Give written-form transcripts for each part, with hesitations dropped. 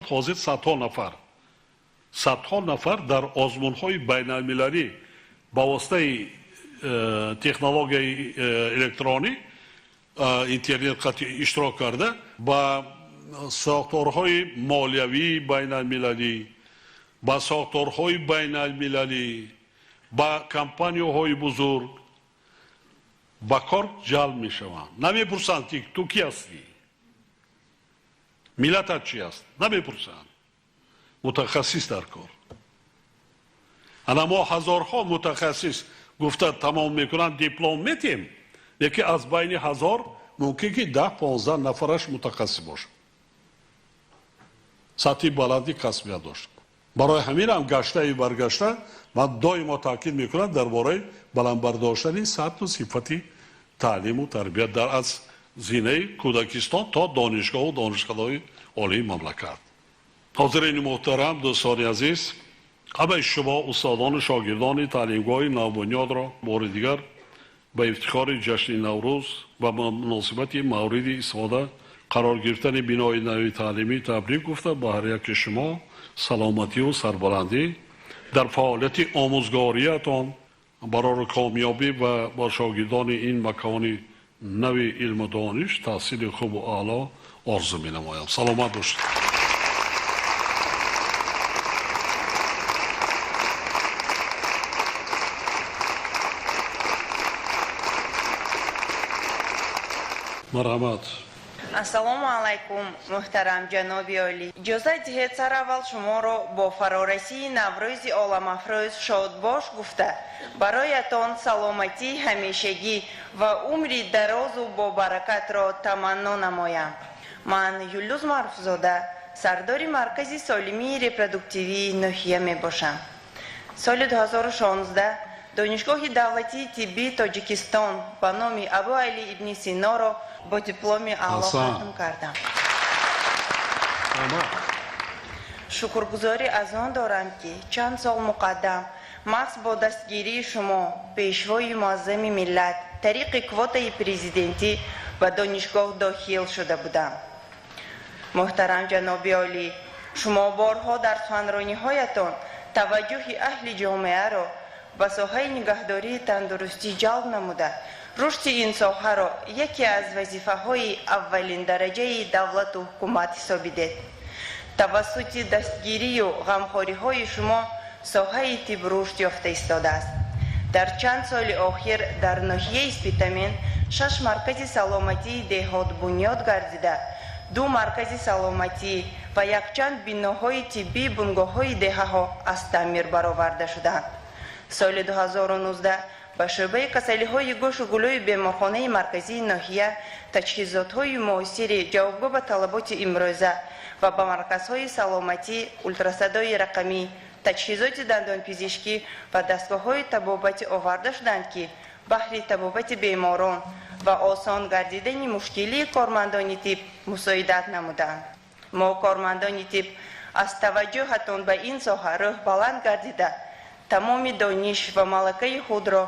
Ҳозир садҳо нафар дар озмунҳои байналмилалӣ ба воситаи технологияи электронӣ интернет қатъи иштирок карда ба сохторҳои молиявии байналмилалӣ, ба сохторҳои байналмилалӣ, ба компанияҳои бузург ба кор ҷалб мешаванд. Намепурсанд, ки ту ки ҳастӣ, миллатат чи аст, намепурсанд. Мутахассис дар кор. Ана мо ҳазорҳо мутахассис гуфта тамом мекунанд, диплом метем, лекин аз байни 1000 мумкин ки 10-15 нафараш мутахассис бошад, сатҳи баланди касбият дошт. Барои ҳамин ҳам гаштаю баргашта ман доимо таъкид мекунам дар бораи баланд бардоштани сатҳу сифати таълиму тарбият дар аз зинаи кӯдакистон то донишгоҳу донишкадаҳои олии мамлакат. Ҳозирини муҳтарам, дӯстони азиз, ҳамаи шумо устодону шогирдони таълимгоҳи навбунёдро бори дигар ба ифтихори ҷашни Наврӯз ва ба муносибати мавриди истифода қарор гирифтани бинои нави таълимӣ табрик гуфта, ба ҳар яки шумо саломатию сарбаландӣ дар фаъолияти омӯзгориятон, барори комёбӣ ва бо шогирдони ин макони нави илму дониш таҳсили хубу аъло орзу менамоям. Саломат бошед. Марҳамат. Ассалому алайкум, муҳтарам ҷаноби олӣ. Иҷозат диҳед сараввал шуморо бо фарорасии Наврӯзи оламафрӯз шодбош гуфта, бароятон саломатии ҳамешагӣ ва умри дарозу бобаракатро таманно намоям. Ман Юлдуз Маъруфзода, сардори Маркази солимии репродуктивии ноҳия мебошам. Соли 2016 Донишгоҳи давлатии тиббии Тоҷикистон ба номи Абу Али ибни Синоро бо дипломи аъло хатм кардам. Шукргузорӣ аз он дорам, ки чанд сол муқаддам маҳз бо дастгирии шумо, пешвои муаззами миллат, тариқи квотаи президентӣ ба донишгоҳ дохил шуда будам. Муҳтарам ҷаноби олӣ, шумо борҳо дар суханрониҳоятон таваҷҷӯҳи аҳли ҷомеаро ба соҳаи нигаҳдории тандурустӣ ҷалб намуда, рушди ин соҳаро яке аз вазифаҳои аввалиндараҷаи давлату ҳукумат ҳисобидед. Тавассути дастгирию ғамхориҳои шумо соҳаи тиб рушд ёфта истодааст. Дар чанд соли охир дар ноҳияи Спитамен 6 маркази саломатии деҳот бунёд гардида, 2 маркази саломатӣ ва якчанд биноҳои тиббии бунгоҳҳои деҳаҳо аз таъмир бароварда шуданд. Соли 2019 ба шӯъбаи касалиҳои гӯшу гулӯи беморхонаи марказии ноҳия таҷҳизотҳои муосири ҷавобгӯ ба талаботи имрӯза ва ба марказҳои саломатӣ ултрасадои рақамӣ, таҷҳизоти дандонпизишкӣ ва дастгоҳҳои табобатӣ оварда шуданд, ки баҳри табобати беморон ва осон гардидани мушкилии кормандони тиб мусоидат намуданд. Мо кормандони тиб аз таваҷҷӯҳатон ба ин соҳа рӯҳ баланд гардида, тамоми дониш ва малакаи худро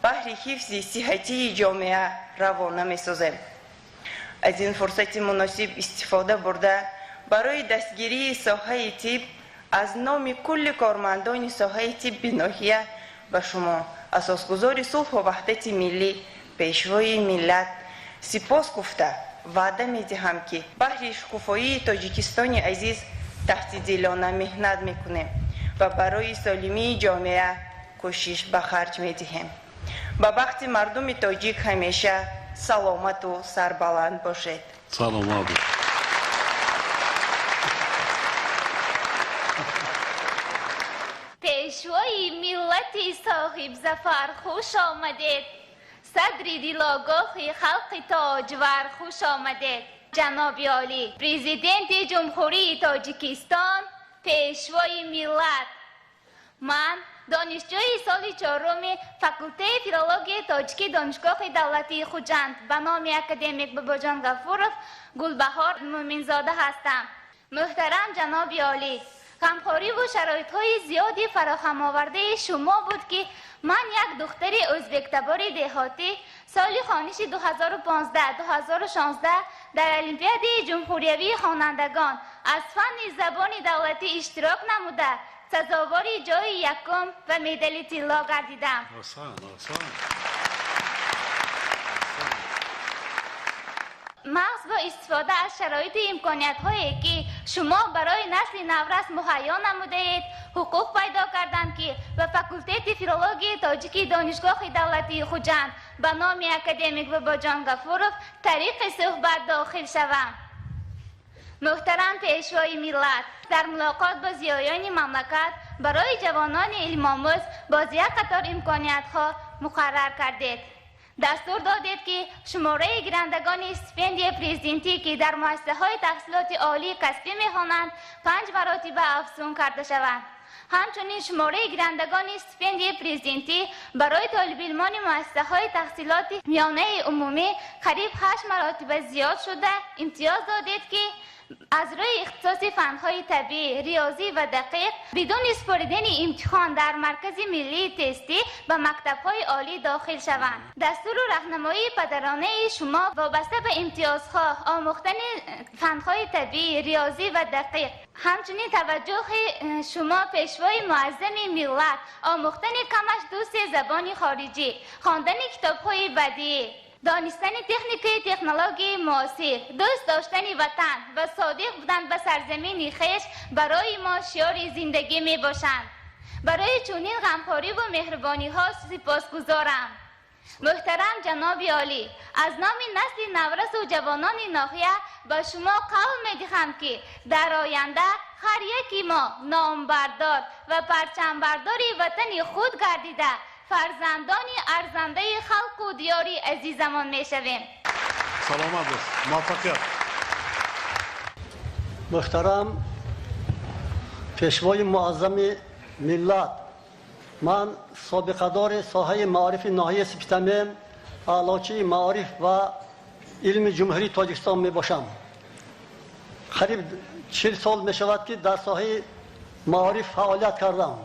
баҳри ҳифзи сиҳатии ҷомеа равона месозем. Аз ин фурсати муносиб истифода бурда, барои дастгирии соҳаи тиб аз номи кулли кормандони соҳаи тибби ноҳия ба шумо, асосгузори сулҳу ваҳдати миллӣ, пешвои миллат, сипос гуфта ваъда медиҳам, ки баҳри шукуфоии Тоҷикистони азиз таҳти дилона меҳнат мекунем ва барои солимии ҷомеа кӯшиш ба харҷ медиҳем. Ба бахти мардуми тоҷик ҳамеша саломату сарбаланд бошед. Саломат. Пешвои миллати соҳибзафар хуш омадед, садри дилогоҳи халқи тоҷвар хуш омадед. Ҷаноби олӣ, президенти Ҷумҳурии Тоҷикистон, пешвои миллат, ман донишҷӯи соли 4-уми факултети филологияи тоҷикии Донишгоҳи давлатии Хуҷанд ба номи академик Бобоҷон Ғафуров Гулбаҳор Мӯминзода ҳастам. Муҳтарам ҷаноби олӣ, ғамхориву шароитҳои зиёди фароҳамовардаи шумо буд, ки ман як духтари ӯзбектабори деҳотӣ Соли хониши 2015-2016 дар Олимпиадаи ҷумҳуриявии хонандагон аз фанни забони давлатӣ иштирок намуда, сазовори ҷои якум ва медали тилло гардидам. Маҳз бо истифода аз шароити имкониятҳое, ки шумо барои насли наврас муҳайё намудаед, ҳуқуқ пайдо кардам, ки ба факултети филологияи тоҷики Донишгоҳи давлатии Хуҷанд ба номи академик Бобоҷон Ғафуров тариқи суҳбат дохил шавам. Муҳтарам Пешвои миллат, дар мулоқот бо зиёёни мамлакат барои ҷавонони илмомӯз боз як қатор имкониятҳо муқаррар кардед. Дастур додед, ки шумораи гирандагони стипендияи президентӣ, ки дар муассисаҳои таҳсилоти олии касбӣ мехонанд, 5 маротиба афзун карда шаванд. Ҳамчунин шумораи гирандагони стипендияи президентӣ барои толибилмони муассисаҳои таҳсилоти миёнаи умумӣ қариб 8 маротиба зиёд шуда, имтиёз додед, ки аз рӯи ихтисоси фанҳои табиӣ, риёзӣ ва дақиқ бидуни супоридани имтиҳон дар Маркази миллии тестӣ ба мактабҳои олӣ дохил шаванд. Дастуру раҳнамоии падаронаи шумо вобаста ба имтиёзҳо, омӯхтани фанҳои табиӣ, риёзӣ ва дақиқ, ҳамчунин таваҷҷӯҳи шумо Пешвои муаззами миллат, омӯхтани камаш 2-3 забони хориҷӣ, хондани китобҳои бадиӣ, донистани техникаи технологияи муосир, дӯст доштани ватан ва содиқ будан ба сарзамини хеш барои мо шиори зиндагӣ мебошанд. Барои чунин ғамхориву меҳрубониҳо сипосгузорам. Муҳтарам ҷаноби олӣ, аз номи насли наврасу ҷавонони ноҳия ба шумо қавл медиҳам, ки дар оянда ҳар яки мо номбардор ва парчамбардори ватани худ гардида, фарзандони арзандаи халқу диёри азизамон мешавем. Саломат бош, муваффақият. Муҳтарам Пешвои муаззами миллат, ман собиқадори соҳаи маорифи ноҳияи Спитамен, аълочии маориф ва илми Ҷумҳурии Тоҷикистон мебошам. Қариб 40 сол мешавад, ки дар соҳаи маориф фаъолият кардам.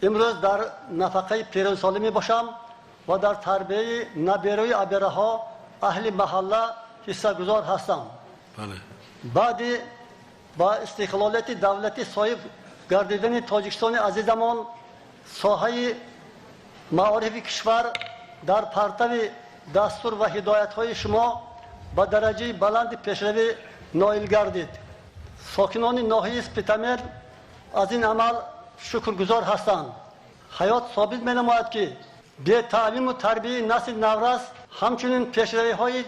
Имрӯз дар нафақаи пиронсолӣ мебошам ва дар тарбияи набераи абераҳо аҳли маҳалла ҳиссагузор ҳастам. Баъди ба истиқлолияти давлатӣ соҳиб гардидани Тоҷикистони азизамон, соҳаи маорифи кишвар дар партави дастур ва ҳидоятҳои шумо ба дараҷаи баланди пешравӣ ноил гардид. Сокинони ноҳияи Спитамен аз ин амал шукргузор ҳастанд. Ҳаёт собит менамояд, ки бетаълиму тарбияи насли наврас, ҳамчунин пешравиҳои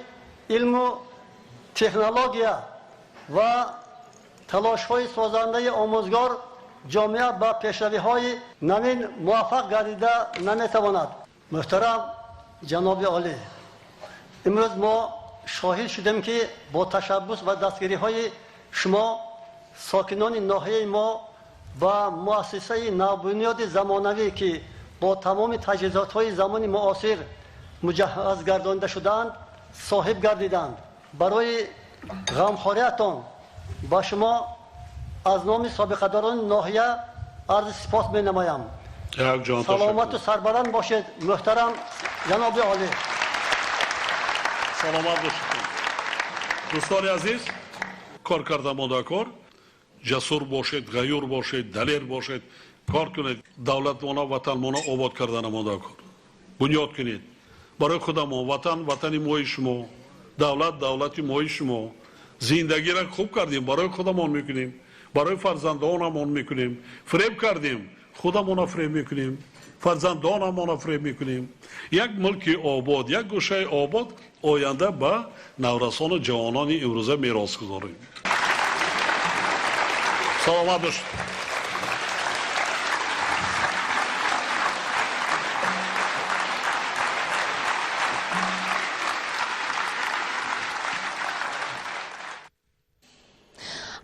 илму технология ва талошҳои созандаи омӯзгор ҷомеа ба пешравиҳои навин муваффақ гардида наметавонад. Муҳтарам ҷаноби олӣ, имрӯз мо шоҳид шудем, ки бо ташаббус ва дастгириҳои шумо сокинони ноҳияи мо ба муассисаи навбунёди замонавӣ, ки бо тамоми таҷҳизотҳои замони муосир муҷаҳҳаз гардонида шудаанд, соҳиб гардиданд. Барои ғамхориятон ба шумо аз номи собиқадорони ноҳия арзи сипос менамоям. Саломату сарбаланд бошед, муҳтарам ҷаноби олӣ. Саломат бошед. Дӯстони азиз, кор карда монда кор, ҷасур бошед, ғаюр бошед, далер бошед, кор кунед, давлатмона, ватанмона обод кардана монда кор. Бунёд кунед. Барои худамон ватан, ватани мои шумо, давлат, давлати мои шумо. Зиндагиро хуб кардем, барои худамон мекунем, барои фарзандонамон мекунем. Фиреб кардем, худамона фиреб мекунем, фарзандонамона фиреб мекунем. Як мулки обод, як гӯшаи обод оянда ба наврасону ҷавонони имрӯза мерос гузорем. Саломат бошед.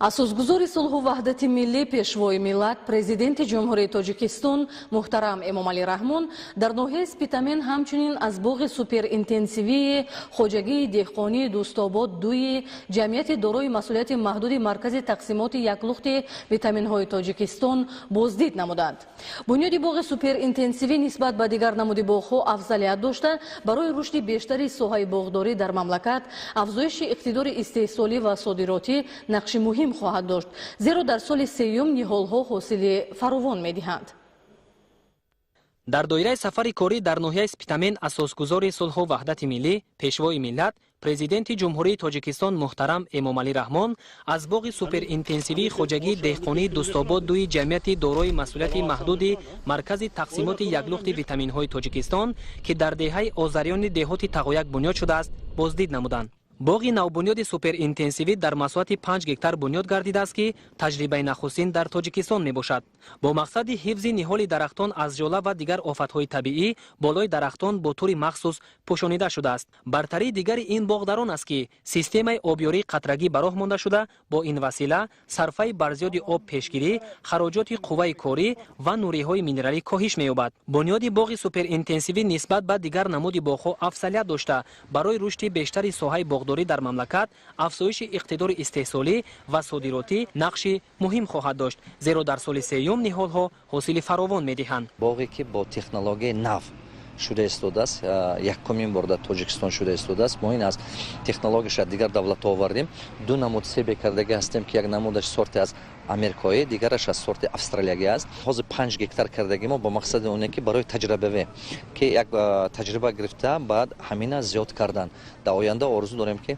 Асосгузори сулҳу ваҳдати миллӣ, пешвои миллат, президенти Ҷумҳурии Тоҷикистон муҳтарам Эмомалӣ Раҳмон дар ноҳияи Спитамен ҳамчунин аз боғи суперинтенсивии хоҷагии деҳқонии Дӯстобод дуи ҷамъияти дорои масъулияти маҳдуди маркази тақсимоти яклухти витаминҳои Тоҷикистон боздид намуданд. Бунёди боғи суперинтенсивӣ нисбат ба дигар намуди боғҳо афзалият дошта, барои рушди бештари соҳаи боғдорӣ дар мамлакат, афзоиши иқтидори истеҳсолӣ ва содиротӣ нақши муҳим хоҳад дошт, зеро дар соли сеюм ниҳолҳо ҳосили фаровон медиҳанд. Дар доираи сафари корӣ дар ноҳияи Спитамен асосгузори сулҳу ваҳдати миллӣ, пешвои миллат, президенти Ҷумҳурии Тоҷикистон муҳтарам Эмомалӣ Раҳмон аз боғи суперинтенсивии хоҷагии деҳқонии Дӯстобод дуи ҷамъияти дорои масъулияти маҳдуди маркази тақсимоти яклухти витаминҳои Тоҷикистон, ки дар деҳаи Озарёни деҳоти Тағояк бунёд шудааст, боздид намуданд. Боғи навбунёди суперинтенсивӣ дар масоҳати 5 гектар бунёд гардидааст, ки таҷрибаи нахустин дар Тоҷикистон мебошад. Бо мақсади ҳифзи ниҳоли дарахтон аз жола ва дигар офатҳои табиӣ болои дарахтон бо тури махсус пӯшонида шудааст. Бартарии дигари ин боғ дар он аст, ки системаи обёрии қатрагӣ ба роҳ монда шуда, бо ин васила сарфаи барзиёди об пешгирӣ, хароҷоти қувваи корӣ ва нуриҳои минералӣ коҳиш меёбад. Бунёди боғи суперинтенсивӣ нисбат ба дигар намуди боғҳо афзалият дошта, барои рушди бештари соҳаи боғдорӣ дар мамлакат, афзоиши иқтидори истеҳсолӣ ва содиротӣ нақши муҳим хоҳад дошт, зеро дар соли сеюм ниҳолҳо ҳосили фаровон медиҳанд. Боғе ки бо технологияи нав шуда истодааст, якумин бор дар Тоҷикистон шуда истодааст. Мо ин аз технологияш аз дигар давлатҳо овардем. Ду намуд себе кардагӣ ҳастем, ки як намудаш сорти аз америкоӣ, дигараш аз сорти австралиягӣ аст. Ҳозир 5 гектар кардагӣ мо бо мақсади оне ки барои таҷрибавӣ, ки як таҷриба гирифта, баъд ҳамина зиёд кардан. Дар оянда орзу дорем, ки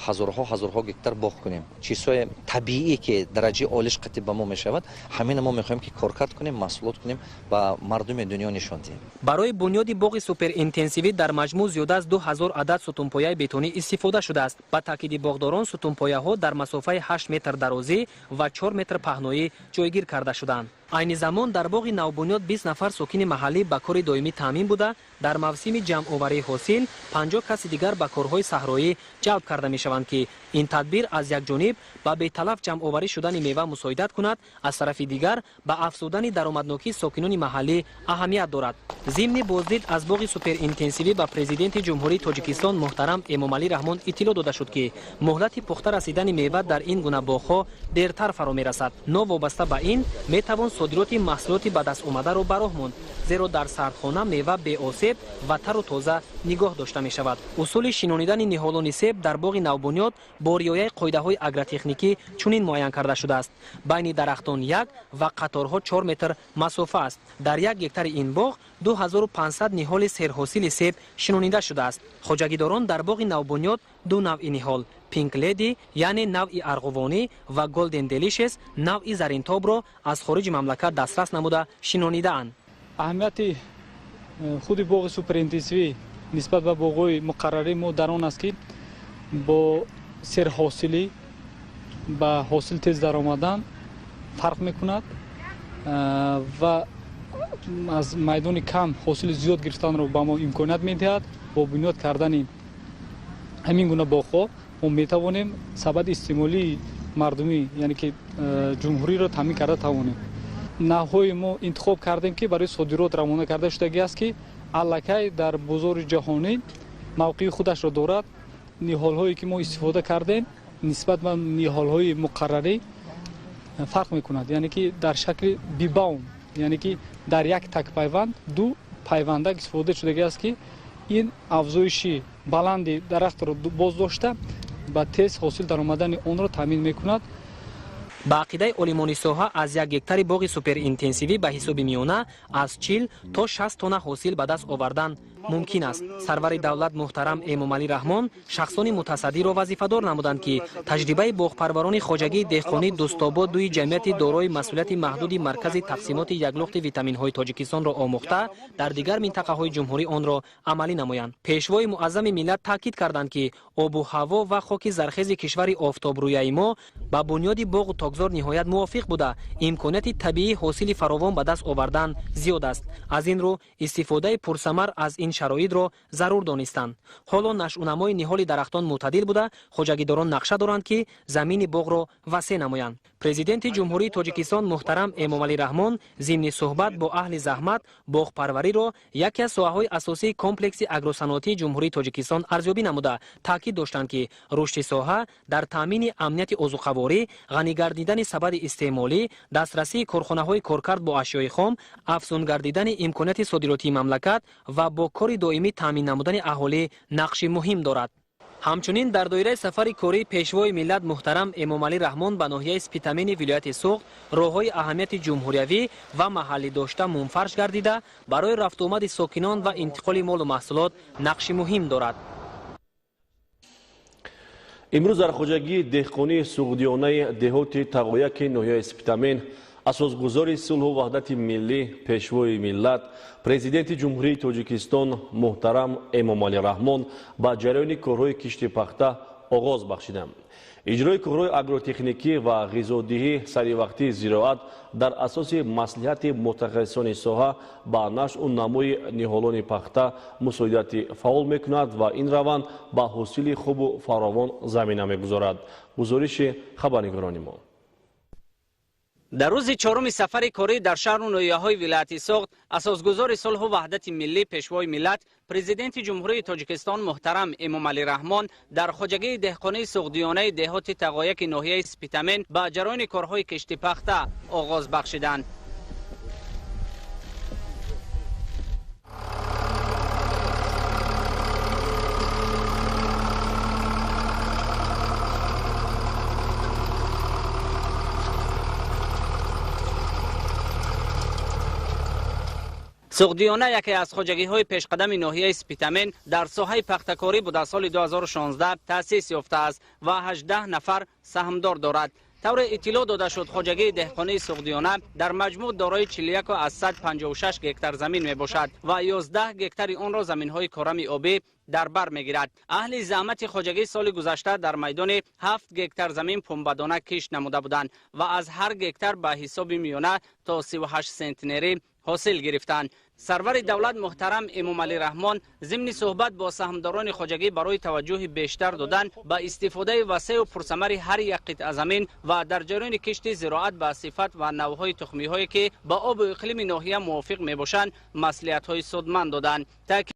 ҳазорҳо ҳазорҳо гектар боғ кунем. Чизҳои табиӣ, ки дараҷаи олиш қатъи ба мо мешавад, ҳамина мо мехоҳем, ки коркард кунем, маҳсулот кунем, ба мардуми дунё нишон диҳем. Барои бунёди боғи суперинтенсивӣ дар маҷмӯъ зиёда аз 2000 адад сутунпояи бетонӣ истифода шудааст. Ба таъкиди боғдорон, сутунпояҳо дар масофаи 8 метр дарозӣ ва 4 метр паҳноӣ ҷойгир карда шудаанд. Айни замон дар боғи навбунёд 20 нафар сокини маҳаллӣ ба кори доимӣ таъмин буда, дар мавсими ҷамъоварии ҳосил 50 каси дигар ба корҳои саҳроӣ ҷалб карда мешаванд, ки ин тадбир аз як ҷониб ба беталаф ҷамъоварӣ шудани мева мусоидат кунад, аз тарафи дигар ба афзудани даромаднокии сокинони маҳаллӣ аҳамият дорад. Зимни боздид аз боғи суперинтенсивӣ ба президенти Ҷумҳурии Тоҷикистон муҳтарам Эмомалӣ Раҳмон иттилоъ дода шуд, ки муҳлати пухта расидани мева дар ин гуна боғҳо дертар фаро мерасад. Новобаста ба ин метавон содироти маҳсулоти ба даст омадаро ба роҳ монд, зеро дар сардхона мева беосеб ва тару тоза нигоҳ дошта мешавад. Усули шинонидани ниҳолони себ дар боғи навбунёд бо риояи қоидаҳои агротехникӣ чунин муайян карда шудааст. Байни дарахтон 1 ва қаторҳо 4 метр масофа аст. Дар 1 гектари ин боғ 2500 ниҳоли серҳосили себ шинонида шудааст. Хоҷагидорон дар боғи навбунёд ду навъи ниҳол, Пинк Леди, яъне навъи арғувонӣ, ва Голден Делишес, навъи заринтобро аз хориҷи мамлакат дастрас намуда шинонидаанд. Аҳамияти худи боғи суперинтенсивӣ нисбат ба боғҳои муқаррарӣ мо дар он аст, ки бо серҳосилӣ ба ҳосил тез даромадан фарқ мекунад ва аз майдони кам ҳосили зиёд гирифтанро ба мо имконият медиҳад. Бо бунёд кардани ҳамин гуна боғҳо мо метавонем сабади истеъмолии мардумӣ, яъне ки ҷумҳуриро таъмин карда тавонем. Навъҳои мо интихоб кардем, ки барои содирот равона карда шудагӣ аст, ки аллакай дар бозори ҷаҳонӣ мавқеи худашро дорад. Ниҳолҳое ки мо истифода кардем нисбат ба ниҳолҳои муқаррарӣ фарқ мекунад, яъне ки дар шакли бибаум, яъне ки дар як такпайванд ду пайвандак истифода шудагӣ аст, ки ин афзоиши баланди дарахтро боз дошта ба тез ҳосил даромадани онро таъмин мекунад. Ба ақидаи олимони соҳа, аз 1 гектари боғи суперинтенсивӣ ба ҳисоби миёна аз 40 то 60 тонна ҳосил ба даст овардан мумкин аст. Сарвари давлат муҳтарам Эмомалӣ Раҳмон шахсони мутасаддиро вазифадор намуданд, ки таҷрибаи боғпарварони хоҷагии деҳқонии Дӯстобод дуи ҷамъияти дорои масъулияти маҳдуди маркази тақсимоти яклухти витаминҳои Тоҷикистонро омӯхта, дар дигар минтақаҳои ҷумҳурӣ онро амалӣ намоянд. Пешвои муаззами миллат таъкид карданд, ки обу ҳаво ва хоки зархези кишвари офтобрӯяи мо ба бунёди боғу токзор ниҳоят мувофиқ буда, имконияти табиии ҳосили фаровон ба даст овардан зиёд аст. Аз ин рӯ истифодаи пурсамар аз ин шароитро зарур донистанд. Ҳоло нашъунамои ниҳоли дарахтон мӯътадил буда, хоҷагидорон нақша доранд, ки замини боғро васеъ намоянд. Президенти Ҷумҳурии Тоҷикистон муҳтарам Эмомалӣ Раҳмон зимни суҳбат бо аҳли заҳмат боғпарвариро яке аз соҳаҳои асосии комплекси агросаноатии Ҷумҳурии Тоҷикистон арзёбӣ намуда, таъкид доштанд, ки рушди соҳа дар таъмини амнияти озуқаворӣ, ғанигардидани сабади истеъмолӣ, дастрасии корхонаҳои коркард бо ашёи хом, афзун гардидани имконияти содиротии мамлакат ва бо кори доимӣ таъмин намудани аҳолӣ нақши муҳим дорад. Ҳамчунин дар доираи сафари кории Пешвои миллат муҳтарам Эмомалӣ Раҳмон ба ноҳияи Спитамени вилояти Суғд роҳҳои аҳамияти ҷумҳуриявӣ ва маҳаллӣ дошта мунфарш гардида, барои рафтуомади сокинон ва интиқоли молу маҳсулот нақши муҳим дорад. Имрӯз дар хоҷагии деҳқонии суғдиёнаи деҳоти Тағояки ноҳияи Спитамен асосгузори сулҳу ваҳдати миллӣ, Пешвои миллат, Президенти Ҷумҳурии Тоҷикистон муҳтарам Эмомалӣ Раҳмон ба ҷараёни корҳои кишти пахта оғоз бахшиданд. Иҷрои корҳои агротехникӣ ва ғизодиҳӣ саривақтии зироат дар асоси маслиҳати мутахассисони соҳа ба нашъу намои ниҳолони пахта мусоидати фаъол мекунад ва ин раванд ба ҳосили хубу фаровон замина мегузорад. Гузориши хабарнигорони мо. Дар рӯзи чоруми сафари корӣ дар шаҳру ноҳияҳои вилояти Суғд асосгузори сулҳу ваҳдати миллӣ, Пешвои миллат, Президенти Ҷумҳурии Тоҷикистон муҳтарам Эмомалӣ Раҳмон дар хоҷагии деҳқонии суғдиёнаи деҳоти Тағояки ноҳияи Спитамен ба ҷараёни корҳои кишти пахта оғоз бахшиданд. Суғдиёна яке аз хоҷагиҳои пешқадами ноҳияи Спитамен дар соҳаи пахтакорӣ буда, соли 2016 таъсис ёфтааст ва 18 нафар саҳмдор дорад. Тавре иттилоъ дода шуд, хоҷагии деҳқонии Суғдиёна дар маҷмӯъ дорои 41,56 гектар замин мебошад ва 11 гектари онро заминҳои корами обӣ дар бар мегирад. Аҳли заҳмати хоҷагӣ соли гузашта дар майдони 7 гектар замин пунбадона кишт намуда буданд ва аз ҳар гектар ба ҳисоби миёна то 38 сентнерӣ ҳосил гирифтанд. Сарвари давлат муҳтарам Эмомалӣ Раҳмон зимни суҳбат бо саҳмдорони хоҷагӣ барои таваҷҷӯҳи бештар додан ба истифодаи васеъу пурсамари ҳар як қитъа замин ва дар ҷараёни кишти зироат ба сифат ва навъҳои тухмиҳое ки ба обу иқлими ноҳия мувофиқ мебошанд, маслиҳатҳои судманд доданд.